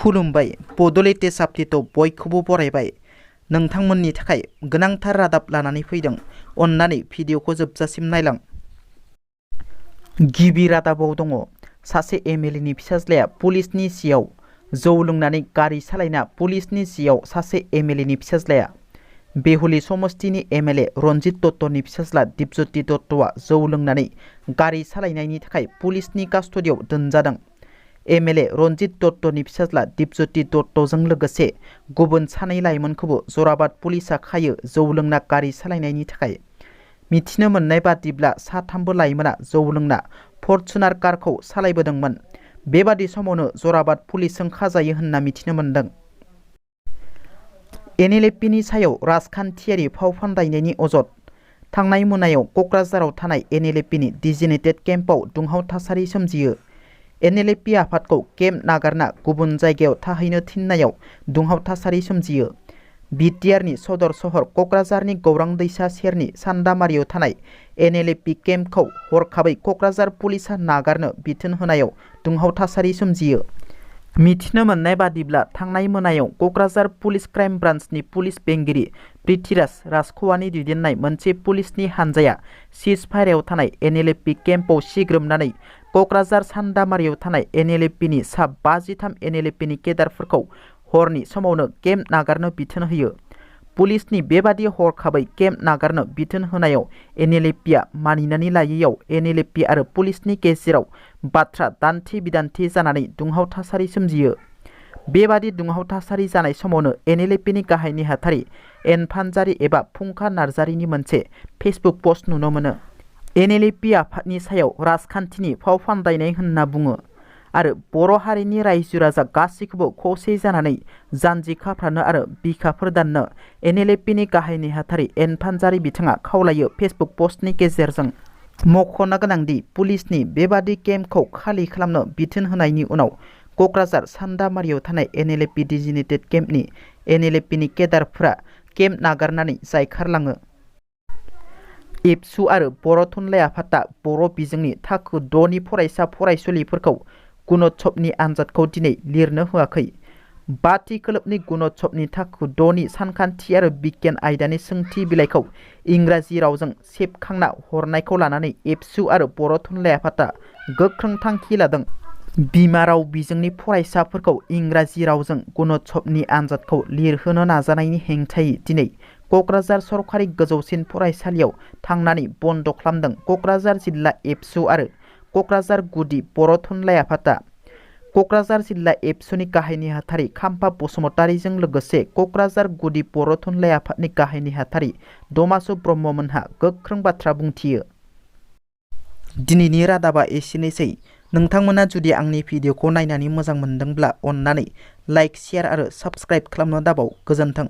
खुलुमबाय बड'लेण्ड साप्डेटआव बयखौबो बरायबाय। नोंथांमोननि थाखाय गोनांथार रादाब लानानै फैदों। अन्नानै भिडिअखौ जोबजासिम नायलां। गिबि रादाबाव दङ सासे एमएलएनि फिसाज्लाया पुलिसनि सियाव जौ लोंनानै गारि सालायना पुलिसनि सियाव सासे एमएलएनि फिसाज्लाया बेहुली समस्तिनि एमएलए रन्जित दत्तनि फिसाज्ला दिपज्योति दत्तआ जौ लोंनानै गारि सालायनायनि थाखाय पुलिसनि कास्टडियाव दोनजादों। एमएलए रन्जित दत्तनि फिसाज्ला दिपज्योति दत्तजों लोगोसे गुबुन सानै लाइमोनखौबो जराबाद पुलिसा खायो जौ लोंना गारि सालायनायनि थाखाय। मिथिनो मोननाय बादिब्ला साथामबो लाइमोना जौ लोंना फर्चुनार कारखौ सालायबोदोंमोन। बेबादि समावनो जराबाद पुलिसजों खाजायो होनना मिथिनो मोन्दों। एनएलएफबिनि सायाव राजखान्थियारि फाव फान्दायनायनि अजद। थांनाय मोनायाव क'क्राझाराव थानाय एनएलएफबिनि डिजिनेटेड केम्पआव दुंहाव थासारि सोमजियो। एनएलएफबि आफादखौ केम्प नागारना गुबुन जायगायाव थाहैनो थिननायाव दुंहाव थासारि सोमजियो। बिटिआरनि सदर सहर क'क्राझारनि गौरां दैसा सेरनि सान्दामारियाव थानाय एनएलएफबि केम्पखौ हरखाबै क'क्राझार पुलिसा नागारनो बिथोन होनायाव दुंहाव थासारि सोमजियो। मिथिनो मोननाय बादिब्ला थांनाय मोनायाव क'क्राझार पुलिस क्राइम ब्रान्चनि पुलिस बेंगिरि पृथ्वीराज राजख'वानि दैदेननाय मोनसे पुलिसनि हानजाया सिज फायरायाव थानाय एनएलएफबि केम्पआव सिग्रोमनानै क'क्राझार सान्दामारियाव थानाय एनएलएफबिनि सा 53 एनएलएफबिनि केडारफोरखौ हरनि समावनो केम्प नागारनो बिथोन होयो। पुलिसनि बेबादि हरखाबै केम्प नागारनो बिथोन होनायाव एनएलएफबिआ मानिनानै लायैयाव एनएलएफबि आरो पुलिसनि गेजेराव बाथ्रा दान्थे बिदान्थे जानानै दुंहाव थासारि सोमजियो। बेबादि दुंहाव थासारि जानाय समावनो एनएलएफबिनि गाहाय नेहाथारि एन फानजारि एबा फुंखा नार्जारिनि मोनसे फेसबुक पस्ट नुनो मोनो। एनएलएफबि आफादनि सायाव राजखान्थिनि फाव फान्दायनाय होनना बुङो आरो बर' हारिनि रायजो राजा गासैखौबो खौसे जानानै जानजि खाफ्रानो आरो बिखाफोर दाननो एनएलएफबिनि गाहाय नेहाथारि एन फानजारि बिथाङा खावलायो फेसबुक पस्टनि गेजेरजों। मख'नो गोनांदि पुलिसनि बेबादि केम्पखौ खालि खालामनो बिथोन होनायनि उनाव क'क्राझार सान्दामारियाव थानाय एनएलएफबि डिजिनेटेड केम्पनि एनएलएफबिनि केडारफोरा केम्प नागारनानै जायखारलाङो। एबसु आरो बर' थुनलाइ आफादा बर' बिजोंनि थाखो 6 नि फरायसा फरायसुलिफोरखौ गुणोत्सबनि आनजादखौ दिनै लिरनो होआखै। 5थि खोलोबनि गुणोत्सबनि थाखो 6 नि सानखान्थि आरो बिगियान आयदानि सोंथि बिलाइखौ इंराजि रावजों सेबखांना हरनायखौ लानानै एबसु आरो बर' थुनलाइ आफादा गोख्रों थांखि लादों। बिमा राव बिजोंनि फरायसाफोरखौ इंराजि रावजों गुणोत्सबनि आनजादखौ लिरहोनो नाजानायनि हेंथायै दिनै क'क्राझार सरकारि गोजौसिन फरायसालियाव थांनानै बन्द' खालामदों क'क्राझार जिल्ला एबसु आरो क'क्राझार गुदि बर' थुनलाइ आफादा। क'क्राझार जिल्ला एबसुनि गाहाय नेहाथारि खाम्फा बसुमतारीजों लोगोसे क'क्राझार गुदि बर' थुनलाइ आफादनि गाहाय नेहाथारि दमासु ब्रह्ममोनहा गोख्रों बाथ्रा बुंथियो। दिनैनि रादाबा एसेनोसै। नोंथांमोना जुदि आंनि भिडिअखौ नायनानै मोजां मोनदोंब्ला अन्नानै लाइक, शेयार आरो साबस्क्राइब खालामनो दाबाव। गोजोन्थों।